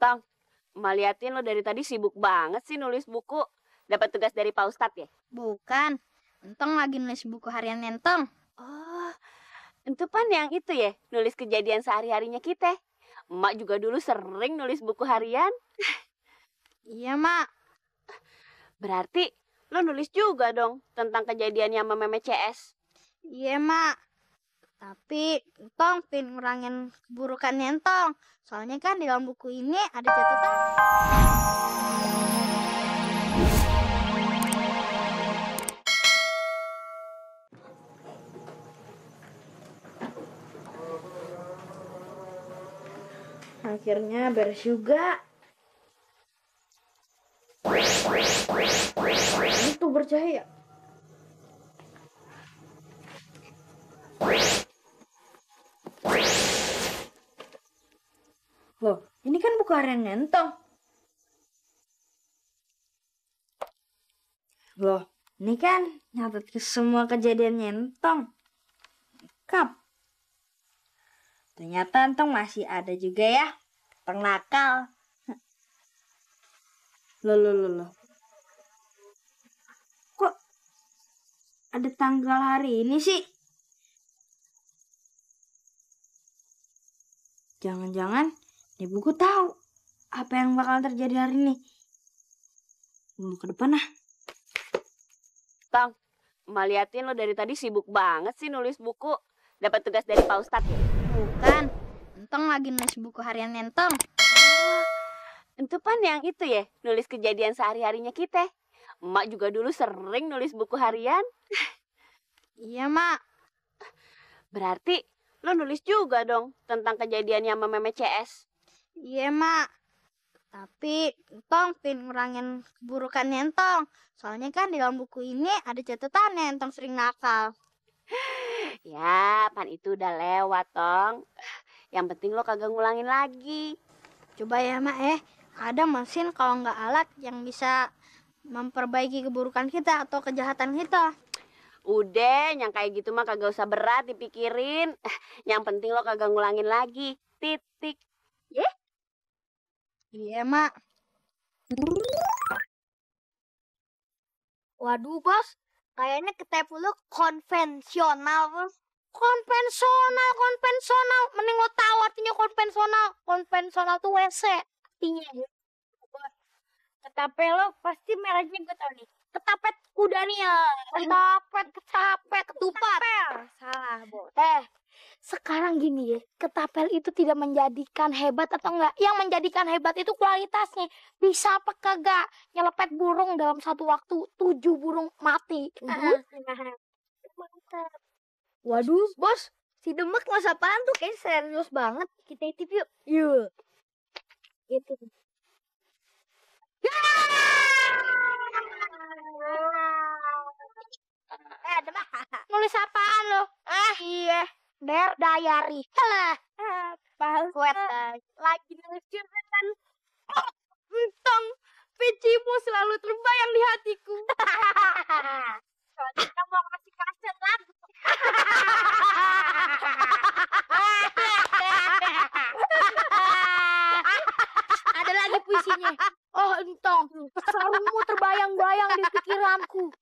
Tong, emak liatin lo dari tadi sibuk banget sih nulis buku. Dapat tugas dari Pak Ustadz ya? Bukan. Entong lagi nulis buku harian Entong. Oh, itu pan yang itu ya, nulis kejadian sehari-harinya kita. Emak juga dulu sering nulis buku harian. Iya, Mak. Berarti lo nulis juga dong tentang kejadiannya sama Meme CS. Iya, Mak. Tapi Entong pengen ngurangin keburukannya Entong. Soalnya kan di dalam buku ini ada catatan. Akhirnya beres juga. Itu bercahaya. Loh, ini kan buku harian Entong. Loh, ini kan nyatet ke semua kejadian Entong. Kap. Ternyata Entong masih ada juga ya. Nakal. Loh. Kok ada tanggal hari ini sih? Jangan-jangan di buku tahu apa yang bakal terjadi hari ini. Dulu ke depan ah. Tong, emak liatin lo dari tadi sibuk banget sih nulis buku. Dapat tugas dari Pak Ustadz ya? Bukan. Entong lagi nulis buku harian Entong. Oh, itu pan yang itu ya, nulis kejadian sehari-harinya kita. Emak juga dulu sering nulis buku harian. Iya, Mak. Berarti lo nulis juga dong tentang kejadiannya sama Meme CS. Iya, Mak. Tapi Entong pengen ngurangin keburukannya Entong. Soalnya kan di dalam buku ini ada catatannya Entong sering nakal. Ya, pan itu udah lewat, Tong. Yang penting lo kagak ngulangin lagi. Coba ya, Mak ada mesin kalau nggak alat yang bisa memperbaiki keburukan kita atau kejahatan kita. Udah, yang kayak gitu mah kagak usah berat dipikirin. Yang penting lo kagak ngulangin lagi. Titik. Yeah? Iya, Mak. Waduh, Bos. Kayaknya ketep lu konvensional, Bos. Konvensional. Mending lo tahu artinya konvensional. Konvensional tuh WC. Artinya. Bos. Ketapel lo pasti mereknya gue tau nih. Ketapet kuda nih ya. Ketapet, ketupat. Salah, Bos. Sekarang gini ya, ketapel itu tidak menjadikan hebat atau enggak. Yang menjadikan hebat itu kualitasnya. Bisa apa kagak nyelepet burung dalam satu waktu 7 burung mati. Mantap. Waduh, Bos. Si Demek mas apaan tuh? Kayaknya serius banget. Kita itip yuk. Yuk. Gitu. Demek. Nulis apaan lo? Iya. Diary. Halah. Sweat. Lagi nulis curhatan. Entong. Pecimu selalu terbayang di hatiku. Kita mau kasih kaset lagu. Ada lagi puisinya. Oh, Entong. Sarungmu terbayang-bayang di pikiranku.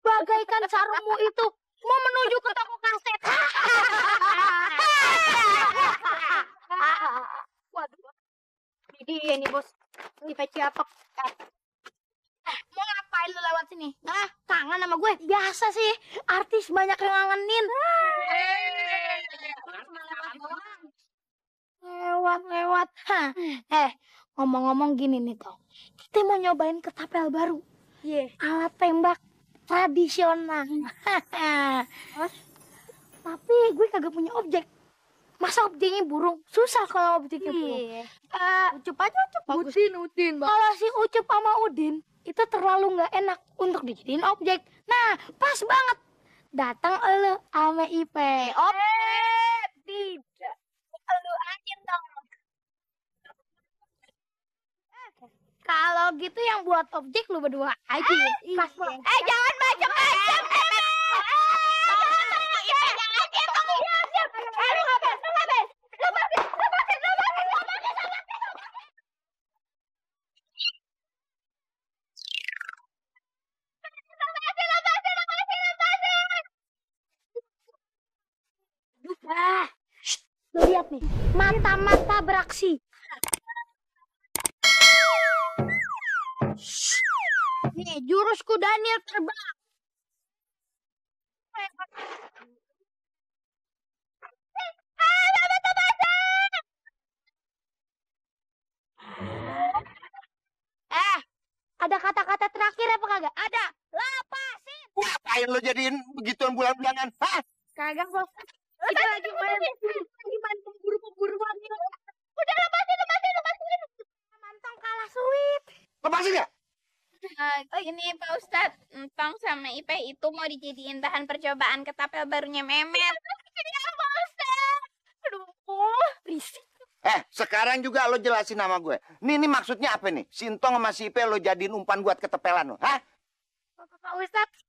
Bagaikan sarungmu itu mau menuju ke toko kaset. Waduh. Ini Bos. Ini peci apa? Mau ngapain lu lewat sini? Kangen sama gue? Biasa sih. Artis banyak yang ngangenin. Lewat. Ngomong-ngomong gini nih, Tong. Kita mau nyobain ketapel baru. Alat tembak tradisional. Tapi gue kagak punya objek. Masa objeknya burung? Susah kalau objeknya burung. Ucup aja, Ucup. Udin. Kalau si Ucup sama Udin, itu terlalu nggak enak untuk dijadiin objek. Nah, pas banget. Datang elu ame IP. Tidak. Elu aja dong. Kalau gitu yang buat objek lu berdua aja. Jangan baca Lu lihat nih, mata-mata beraksi. Nih, jurusku Daniel terbang. Ada kata-kata terakhir apa kagak? Ada. Lapasin. Ngapain lo jadiin begituan bulan-bulanan? Hah? Kagak, Bos. Kita lagi main pemburu-pemburuan. Udah lepasin. Mantong kalah sweet. Lepasin ya? Ini Pak Ustadz, Entong sama Ipe itu mau dijadiin bahan percobaan ketapel barunya Memet. Ya, Pak Ustadz. Aduh, berisik. Sekarang juga lo jelasin sama gue. Ini maksudnya apa nih? Sintong sama si Ipe lo jadiin umpan buat ketepelan lo, hah? Pak Ustadz.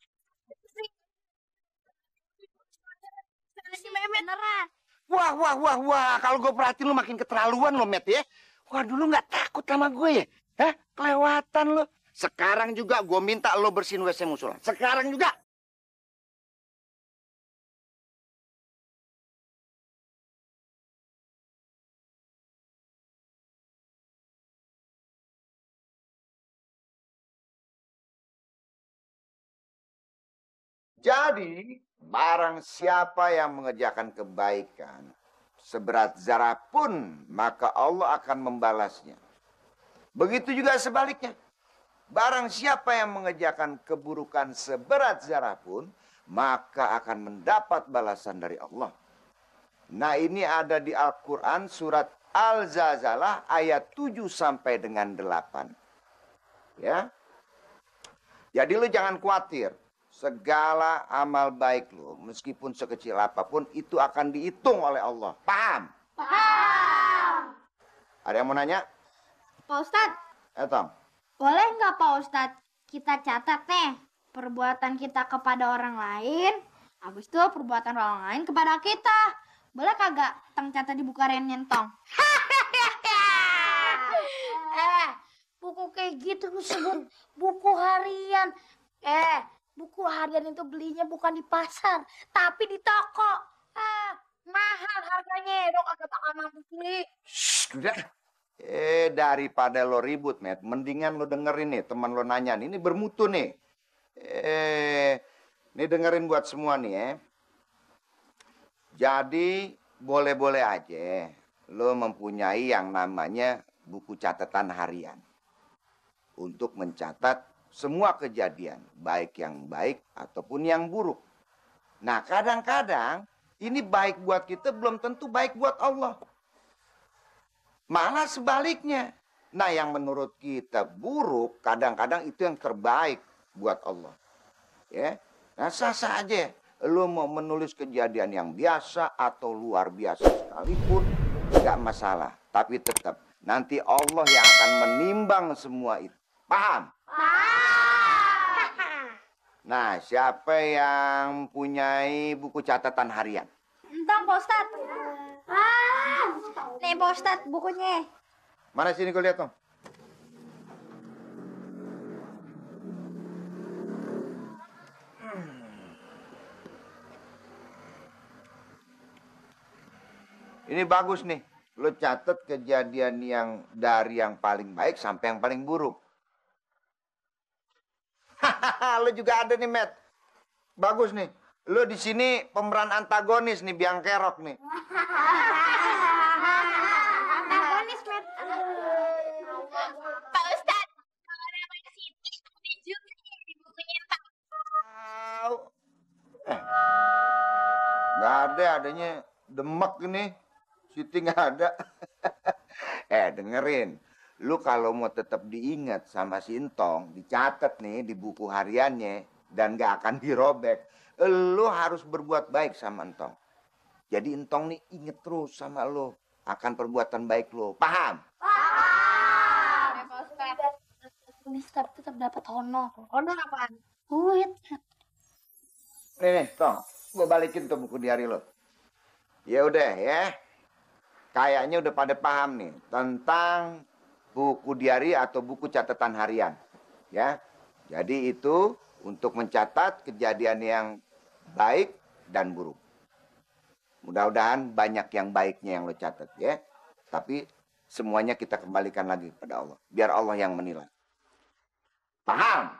Si Memet beneran. Wah. Kalau gue perhatiin lo makin keterlaluan lo, Met ya. Wah, dulu nggak takut sama gue ya? Hah? Kelewatan lo. Sekarang juga gue minta lo bersihin WC musola. Sekarang juga. Jadi, barang siapa yang mengerjakan kebaikan, seberat zarah pun, maka Allah akan membalasnya. Begitu juga sebaliknya. Barang siapa yang mengerjakan keburukan seberat zarah pun, maka akan mendapat balasan dari Allah. Nah, ini ada di Al-Quran surat Al-Zalzalah ayat 7 sampai dengan 8. Ya. Jadi lu jangan khawatir. Segala amal baik lu, meskipun sekecil apapun, itu akan dihitung oleh Allah. Paham? Paham. Ada yang mau nanya? Pak Ustadz, Tong. boleh nggak Pak Ustadz kita catat nih perbuatan kita kepada orang lain, habis itu perbuatan orang lain kepada kita. Boleh kagak Tong catat di buku harian Tong? Buku kayak gitu lu sebut buku harian. Buku harian itu belinya bukan di pasar, tapi di toko. Mahal harganya, dong kagak bakal mampu beli. Udah. Daripada lo ribut, Met, mendingan lo dengerin nih, teman lo nanya nih, ini bermutu nih. Nih dengerin buat semua nih ya. Jadi, boleh-boleh aja lo mempunyai yang namanya buku catatan harian. Untuk mencatat semua kejadian, baik yang baik ataupun yang buruk. Nah, kadang-kadang ini baik buat kita belum tentu baik buat Allah. Malah sebaliknya. Nah, yang menurut kita buruk, kadang-kadang itu yang terbaik buat Allah. Ya, nah sah-sah aja. Lo mau menulis kejadian yang biasa atau luar biasa sekalipun, nggak masalah. Tapi tetap, nanti Allah yang akan menimbang semua itu. Paham? Nah, siapa yang punyai buku catatan harian? Entang Pak Ustadz. Nih Pak Ustadz bukunya. Mana sini gue lihat, Tom? Ini bagus nih. Lo catat kejadian yang dari yang paling baik sampai yang paling buruk. Lo juga ada nih, Matt. Bagus nih. Lo di sini pemeran antagonis nih, biang kerok nih. Antagonis, Matt. Pak Ustadz, kalau namanya Siti, ada juga di bukunya Pak. Nggak ada, adanya Demek ini. Siti nggak ada. Dengerin. Lu kalau mau tetap diingat sama si Entong, dicatat nih di buku hariannya, dan nggak akan dirobek, lu harus berbuat baik sama Entong. Jadi Entong nih inget terus sama lu akan perbuatan baik lu. Paham? Paham. Pak Ustadz. Tulis tetap dapat honor. Honor apaan? Duit. Nih, Tong, gue balikin tuh buku diari lo. Ya udah ya. Kayaknya udah pada paham nih tentang buku diari atau buku catatan harian. Ya. Jadi itu untuk mencatat kejadian yang baik dan buruk. Mudah-mudahan banyak yang baiknya yang lo catat ya. Tapi semuanya kita kembalikan lagi kepada Allah. Biar Allah yang menilai. Paham?